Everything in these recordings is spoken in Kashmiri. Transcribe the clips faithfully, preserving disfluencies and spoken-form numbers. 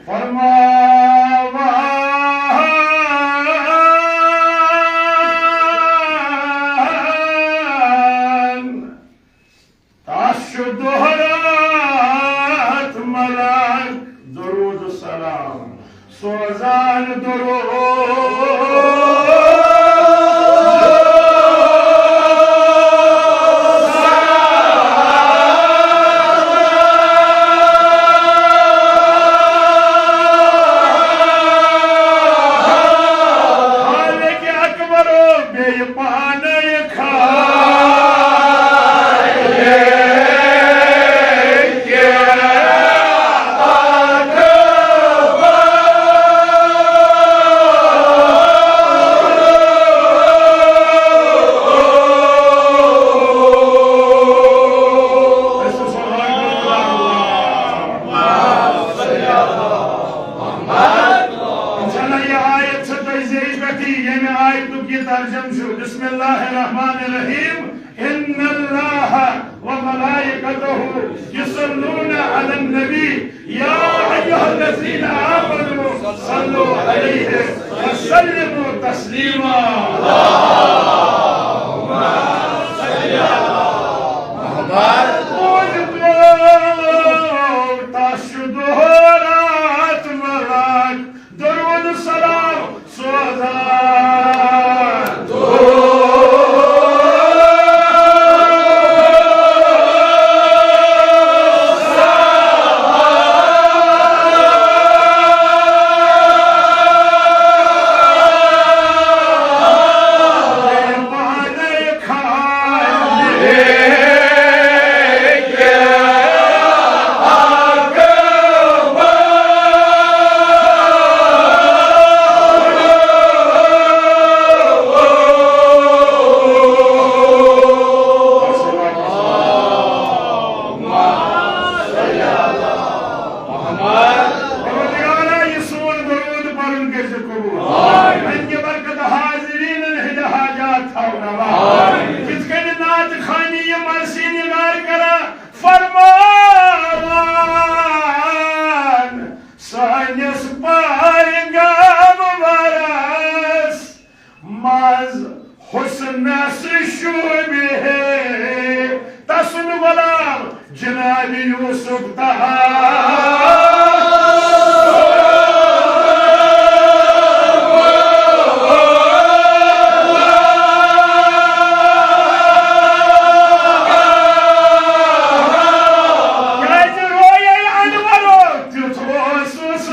فرماوان، تس چھُ دۄہ راتھ ملک درود و سلام سوزان، درود۔ خالق اکبر بیٚیہِ پانے خالق۔ انشاءاللہ، یہ آیت چھِ تۄہہِ زیٚوِ پٮ۪ٹھٕے، ییٚمہِ آیتُک یہِ ترجمہٕ چھُ۔ بسم اللہ الرحمن الرحیم۔ ان اللہ و ملائکتہ یصلون علی النبی، یا ایھا الذین آمنوا صلوا علیہ وسلموا تسلیما۔ اللہم صل علی محمد۔ تس چھُ دۄہ راتھ ملک درود سلام سوزان۔ پروردگارا، یہِ سون درود پرُن کٔرۍ زِ قبول۔ آمین۔ امہِ کہِ برکتہٕ حاضریٖنن ہٕنٛدۍ حاجات تھاو روا۔ آمین۔ یِتھ کٔنۍ نعت خوانی یہِ مرثی نگار کران فرماوان، سٲنِس پیغمبرس منٛز حسنس شوبہِ ہے، تسُنٛد غلام جناب یوسف تہا۔ کیازِ رویے انورو تیُتھ اوسُس۔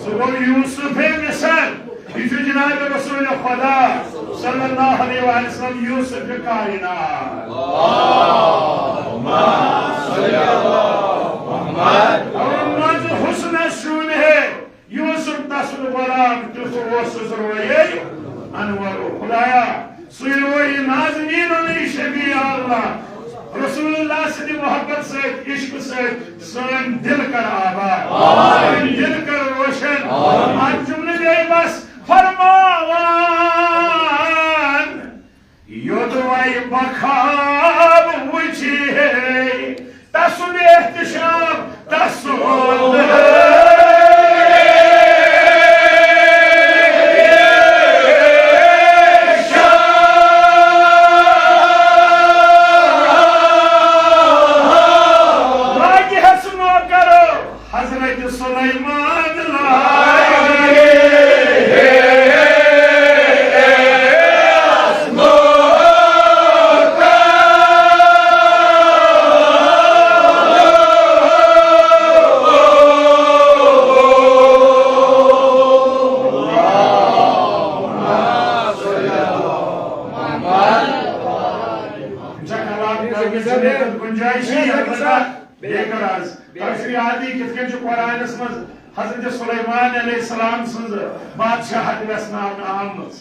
سُہ گوٚو یوسف مصر۔ یہِ چھُ جناب رسول خدا صلی اللہ علیہ وآلہ وسلم، یوسف کائنات۔ اللہم صل علی محمد۔ اور منٛز حسنس شوبہِ ہے، یوسف تسُنٛد غلام تیُتھ اوسُس رویے انور۔ خدایا، سُے رویہِ نازنینُن شبیہ اللہ۔ رسول اللہ سٕنٛدِ محبت سۭتۍ، عشقہٕ سۭتۍ سٲنۍ دِل کر آباد، سٲنۍ دِل کر روشن۔ آمین۔ آز جملہٕ بیٚیہِ بس فرماوان، یوٚدوَے بہٕ خواب وٕچھِ ہے، تسُنٛد احتشام، تسُنٛد واجہس نوکرو حضرت سلیمان لایق۔ گنجائش نہیں، البتہ بیٚیہِ کَر حظ۔ تۄہہِ چھُ یادٕے کِتھ کٔنۍ چھُ قرآنَس منٛز حضرت سلیمان علیہ السلام سٕنٛز بادشاہت وٮ۪ژھناونہٕ آمٕژ۔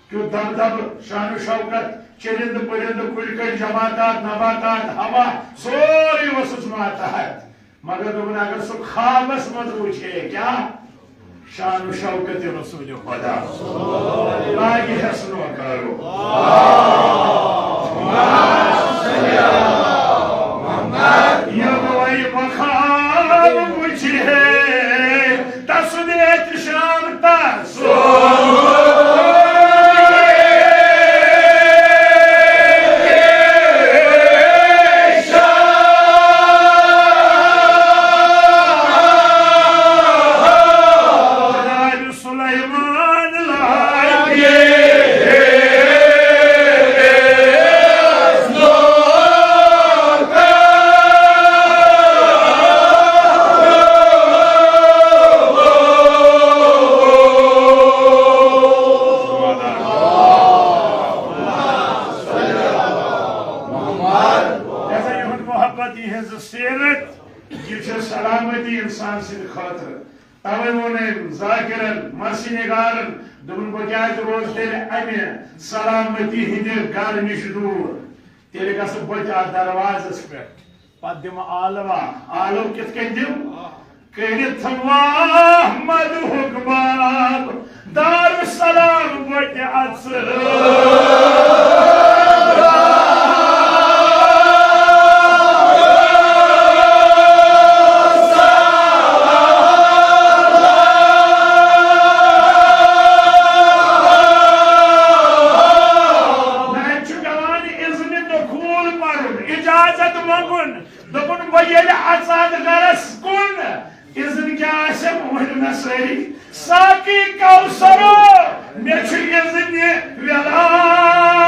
کیُتھ دبدبہٕ، شان و شوکت، چرندٕ پرندٕ، کُلۍ کٔٹۍ، جماعتات، نباتات، ہوا، سورُے اوسُس ماتحت۔ مگر دوٚپُن، اگر سُہ خوابس منٛز وٕچھِ ہے، کیٛاہ؟ شان و شوکت رسول خدا۔ لاگہِ ہس نوکرو۔ یہِ وَے مخاب وٕچھِ ہے، تسُنٛد احتشام تس۔ جناب سلیمان لاگے۔ یہِ ہسا یِہُنٛد محبت، یِہٕنٛز سیرت، یہِ چھِ سلامتی اِنسان سٕنٛدِ خٲطرٕ۔ توے ووٚن أمۍ ذاکرن، مرثی نگارن، دوٚپُن، بہٕ کیٛازِ روزٕ تیٚلہِ اَمہِ سلامتی ہٕنٛدِ گرٕ نِش دوٗر؟ تیٚلہِ گژھٕ بہٕ تہِ اَتھ دروازس پٮ۪ٹھ، پتہٕ دِمہٕ آلوا۔ آلو کِتھ کٔنۍ دِمہٕ؟ کٔرِتھ واہ مدہُک باب، دارالسلام وۄتہِ اژٕ۔ نہ، اَتہِ چھُ پٮ۪وان اذنِ دخول پرُن، اجازت منٛگُن۔ دوٚپُن، بہٕ ییٚلہِ اژٕ اَتھ گرس کُن، اذن کیٛاہ آسٮ۪م؟ ؤنِو مےٚ سٲری، ساقی کوثرو، مےٚ چھُ اذنِ ولایت۔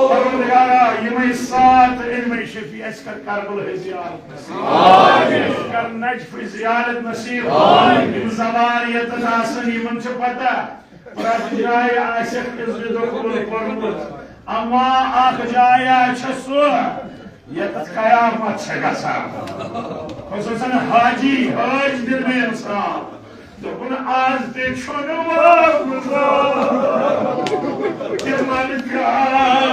پروردگارا، یِمے سات علمِ شفیع اَسہِ کر کربلہٕچ زیارت نصیب۔ آمین۔ کر نجفٕچ زیارت نصیب۔ آمین۔ یِم زوار ییٚتٮ۪تھ آسن، یِمن چھِ پتہ، پرٛٮ۪تھ جایہِ آسٮ۪کھ اذنِ دخول کوٚرمُت، اما اکھ جایا چھےٚ سۄ، ییٚتٮ۪تھ قیامت چھےٚ گژھان۔ خصوصاً حاجی، حٲج دِل مےٚ اِنصاف۔ دوٚپُن، آز تہِ چھُنہٕ واپس آمُت۔ تِمن کیٛاہ؟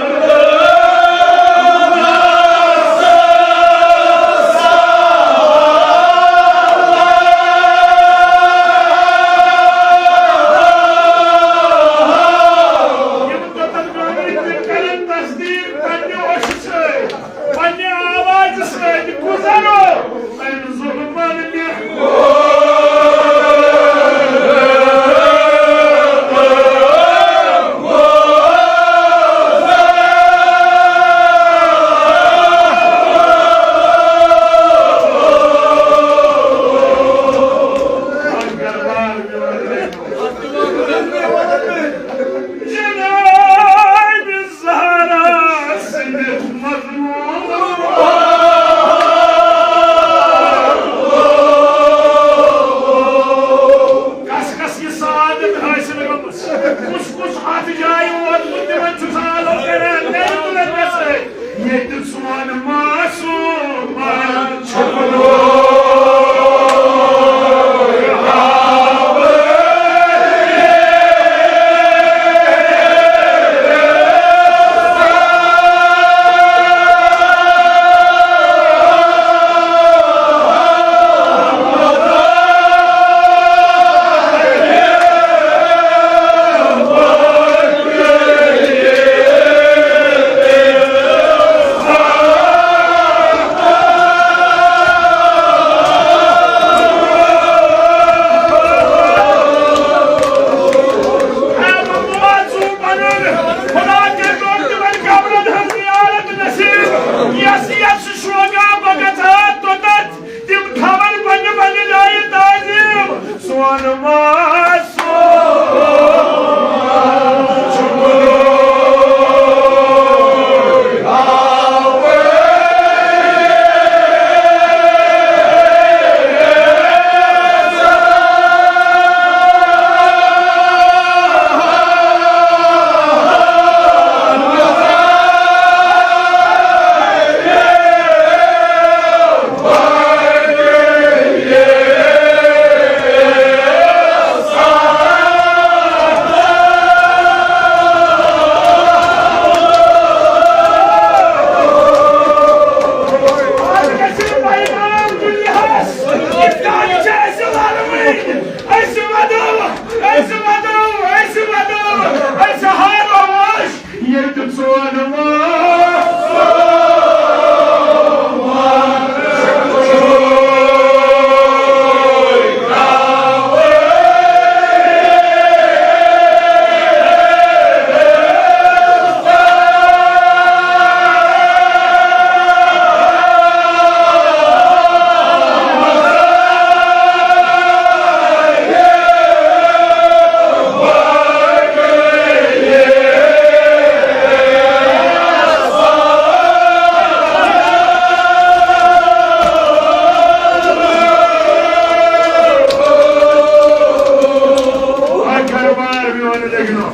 یِم توٚتَتھ گٔمٕتۍ، تِم کَرن تصدیٖق پننہِ أچھِ سۭتۍ۔ پننہِ آوازِ سۭتۍ گُزرو أمۍ ظُلمَن نِش۔ میون لیکھنو،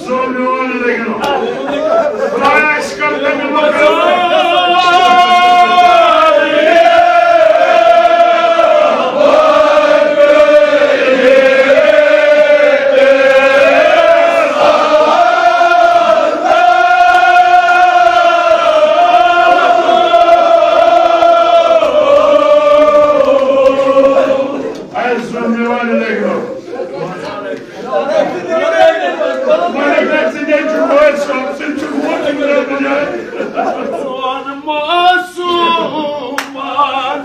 سو میون لیکھنو۔ خدایا، اَسہِ کر تَمہِ مقام۔ اَسہِ سو میون لیکھنو۔ مگر ژٕ کیٛازِ چھُکھ وٲرۍ صٲب سٕنٛدۍ چھُکھ ووتمُت رۄبہٕ جان؟ سون معصوم مان۔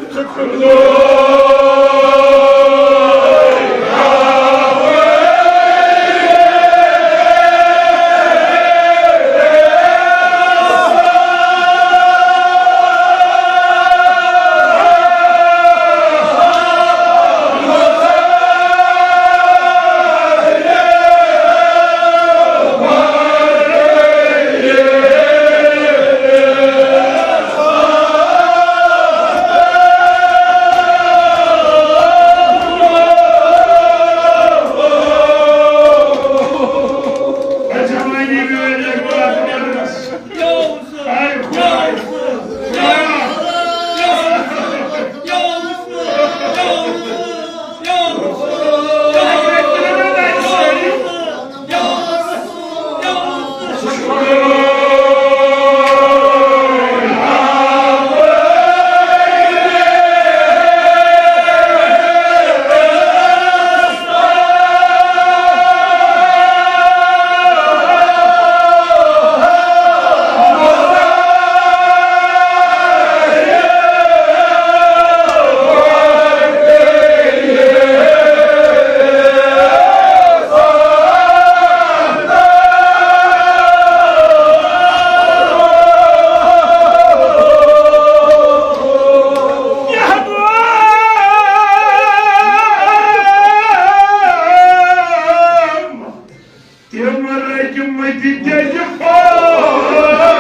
تِم رٔکۍ مٕتۍ تیٚلہِ فوراً۔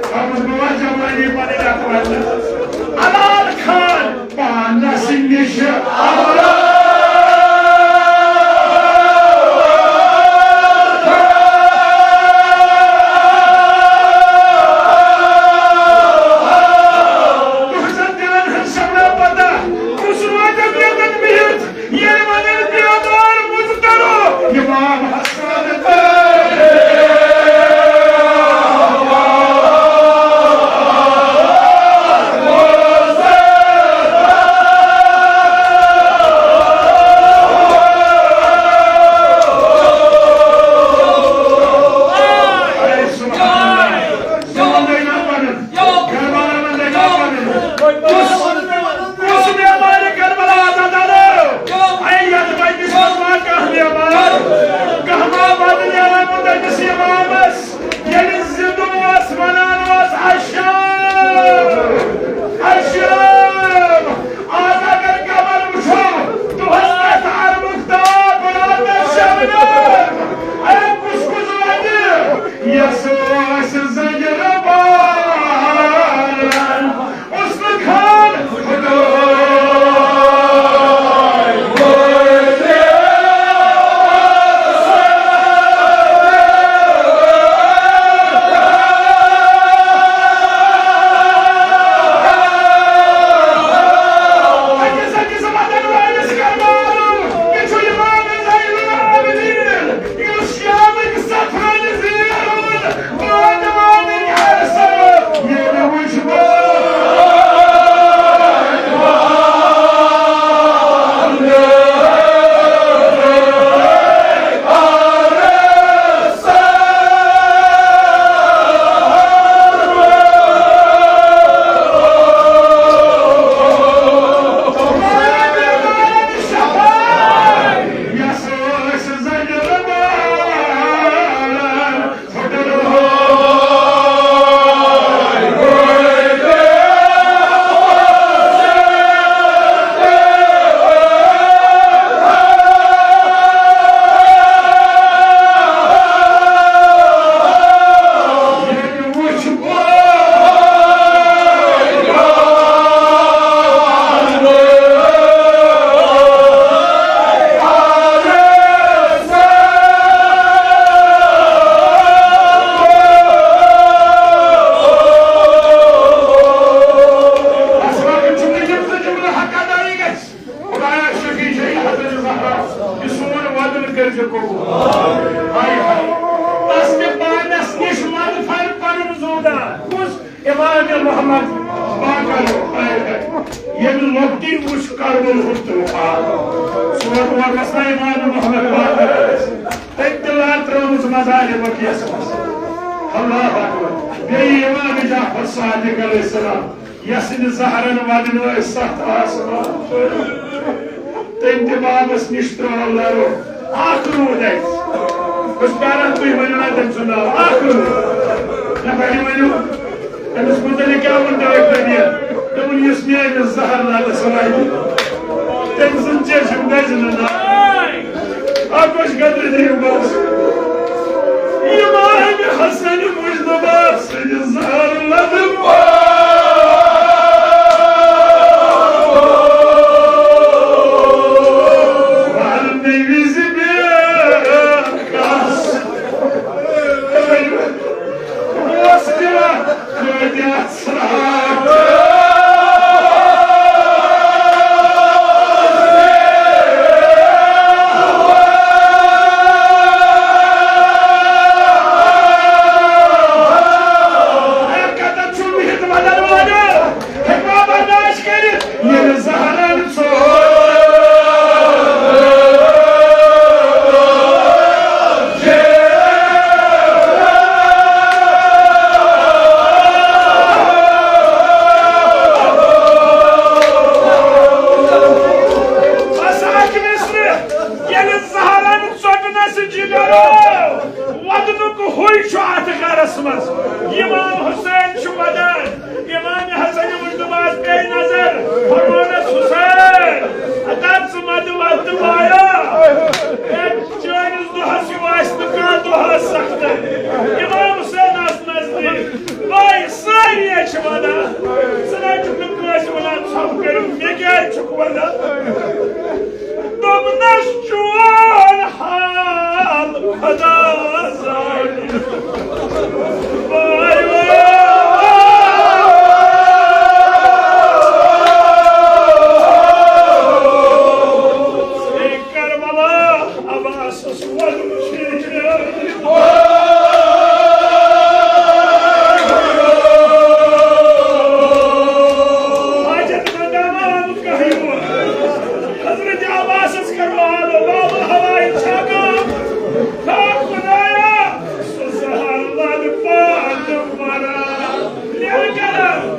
اَتھ منٛز گوٚو اَتھ جوانی پَنٕنۍ اَتھ وَننہٕ۔ حلال خان پانَس نِش۔ تُہٕنٛزن دِلن ہٕنٛز سَمجھو پَتہ، کُس روزِ ییٚتٮ۪ن بِہِتھ۔ ییٚلہِ وۄنۍ بیمار مُضطرو امام حسن کٔرۍزِ قبول۔ ہاے ہاے۔ تس تہِ پانس نِش مدفن پنُن زوٗدہ۔ کُس؟ امام محمد باقر۔ ہاے ہاے۔ ییٚمہِ لۄکٹی وُچھ کربل ہُنٛد طوفان۔ سون اور وسنا امام محمد باقر۔ تٔمۍ تہِ لاترٲومٕژ مزارِ بقیعس منٛز۔ اللہ اکبر۔ بیٚیہِ امام جعفر صادق علیہ السلام۔ یس نہٕ زہرن ودنٲوۍ ستھ آسمان۔ تٔمۍ تہِ بابس نِش ترٲو لرو۔ اکھ روٗد اَتہِ۔ بہٕ چھُس پیاران تُہۍ ؤنِو نا تٔمۍ سُنٛد ناو۔ اکھ روٗد۔ نہ، تۄہہِ ؤنِو، أمِس مُتعلِق کیٛاہ ووٚن ڈاکٹرن یہِ؟ دوٚپُن، یُس میٲنِس زہر لدس واتہِ، تٔمۍ سُنٛد چشم گژھِ نہٕ نار۔ اکھ وٕچھ گدٕر دِیِو بس۔ امام حسن مجتبی سٕنٛدِ زہر لدٕ پاس۔ وَلہٕ مےٚ وِزِ بیٚیہِ کس۔ اوس تہِ کۭتیٛاہ بس اکھ مصرِ، ییٚلہِ زہرن ژۄپنس جگرو، ودنُک ہُے چھُ اتھ گرس منٛز۔ امام حسین چھُ ودان، امام حسن مجتبیٰ ہس پیٚیہِ نظر، فرمونس، حسین، ادا ژٕ مدِ وتہٕ وایا، ہے، چٲنِس دۄہس ہیوٗ آسہِ نہٕ کانٛہہ دۄہ سختہٕ۔ امام حسین آس نزدیٖک۔ وای، سٲری حظ چھِ وَنان، ژٕ نہ حظ چھُکھ نہٕ کٲنٛسہِ وَنان، ژھۄپہٕ کٔرِو، مےٚ کیٛازِ چھُکھ وَنان؟ دوٚپنَس، چون حال خۄدا زانہِ۔ Y, Y. اے کربلا، عباسس وَنُن چھُ یہِ۔ حاجت مندان کٔرِو۔ حضرت عباسس کٔرِو حال و باب ہوائے چھاگا۔ خاک خدایا، سُہ زہر لد پانہٕ مران۔ لیل کران۔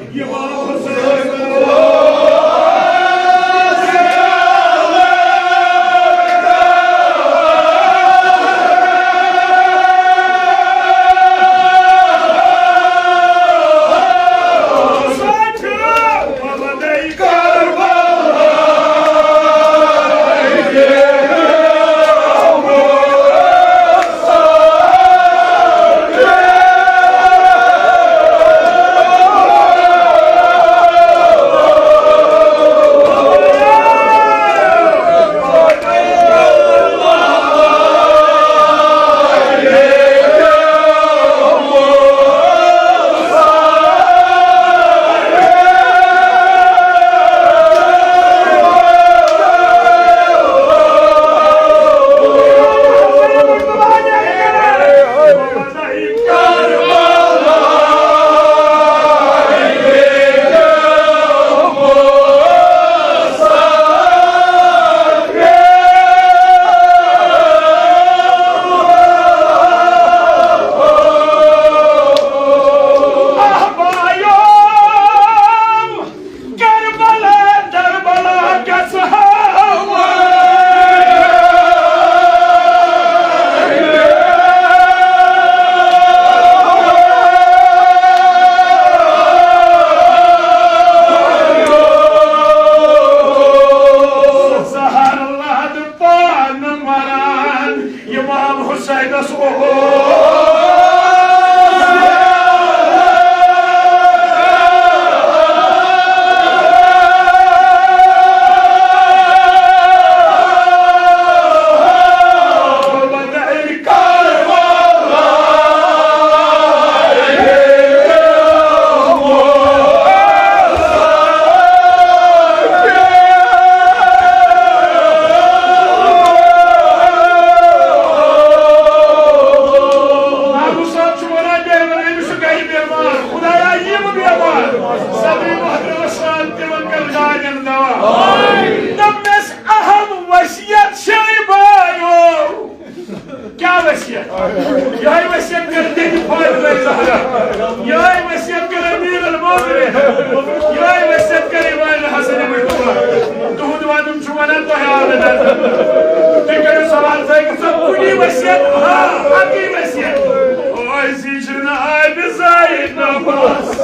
کربلا، کربلا گژھٕ ہاوان۔ زہر لد پانہٕ مران۔ امام حسینس اوس یہے وصیت کٔر تٔمۍ فاطمہ زہرا، یہے وصیت کٔر امیر المومنین، یہے وصیت کٔر امام حسن مجتبیٰ۔ تُہُنٛد وَنُن چھُ وَنان تۄہہِ آو نہٕ نظر۔ تُہۍ کٔرِو سوال، تۄہہِ کۭژاہ کُنی وصیت؟ آ، اَکی وصیت۔ اوے زِجرِ نہٕ آبِ زاید نبس۔